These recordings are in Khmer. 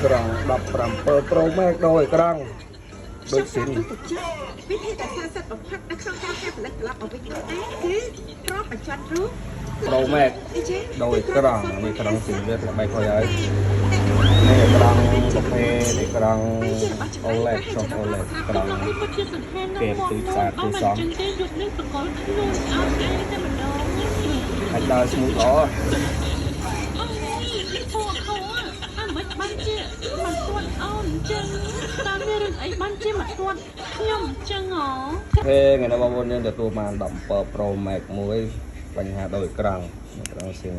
ក្រង់17 Pro Max ដូរអេក្រង់ដូចស៊ីន ខ្ញុំប្រាប់ទៅចាស់វិធីដែលស័ក្តិសិទ្ធិបំផុតនៅក្នុងការហែផលិតត្រឡប់មកវិញខ្លួនឯងគឺគ្រាប់បញ្ចន់រូប Pro Max អីចេះ ដូរអេក្រង់នេះក្រង់ស៊ីនវាផ្លែកខុយហើយនេះអេក្រង់ប្រភេទអេក្រង់ OLED ចុះ OLED ក្រង់ នេះពិតជាសង្ហេន គេទីផ្សារ បើមិន គូសំ ចឹងទេយប់នេះបកលខ្លួនឲ្យឯងតែម្ដង អាចដើរ smooth ល្អ អូយពួកខោអាមិនបានជាមិនទាន់អូនចឹងតាមមានរឿងអីបានជាមិនទាន់ខ្ញុំចឹងហ៎ ហេថ្ងៃនេះបងប្អូនយើងទទួលបាន17 Pro Max មួយបញ្ហាដូរអេក្រង់អេក្រង់ស៊ីន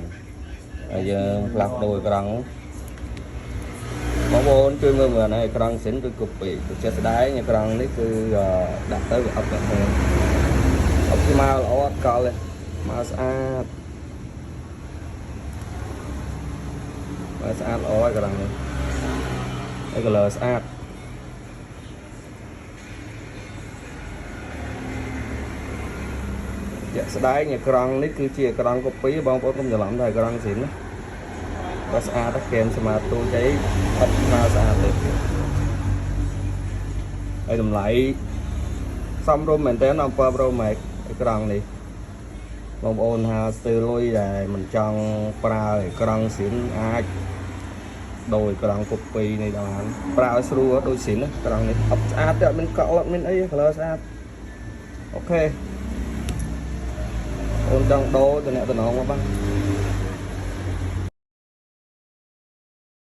ហើយយើងផ្លាស់ប្ដូរអេក្រង់បងប្អូនជួយមើលមើលនេះអេក្រង់ស៊ីនគឺ copy ទៅជាក់ស្ដែងអេក្រង់នេះគឺដាក់ទៅវាអត់ទៅហេអត់ស្មើល្អអត់កលទេមកស្អាតមកស្អាតល្អអេក្រង់នេះហើយ color ស្អាតជាក់ស្ដែងអេក្រង់នេះគឺជាអេក្រង់ copy បងប្អូនកុំច្រឡំថាអេក្រង់ស៊ីនណាបើស្អាតណាស់ហ្គេមស្មាតទូចអីអត់ស្មើស្អាតទេហើយតម្លៃសមរម្យមែនតើ7 Pro Max អេក្រង់នេះបងប្អូនថាស្ទើរលុយដែលមិនចង់ប្រើអេក្រង់ស៊ីនអាចដូរអេក្រង់ copy នេះបានប្រើឲ្យស្រួលដូចស៊ីនណាក្រង់នេះអត់ស្អាតទេអត់មានកក់អត់មានអីទេ color ស្អាត OK អូនចង់ដូរតំណតំណងមកបាន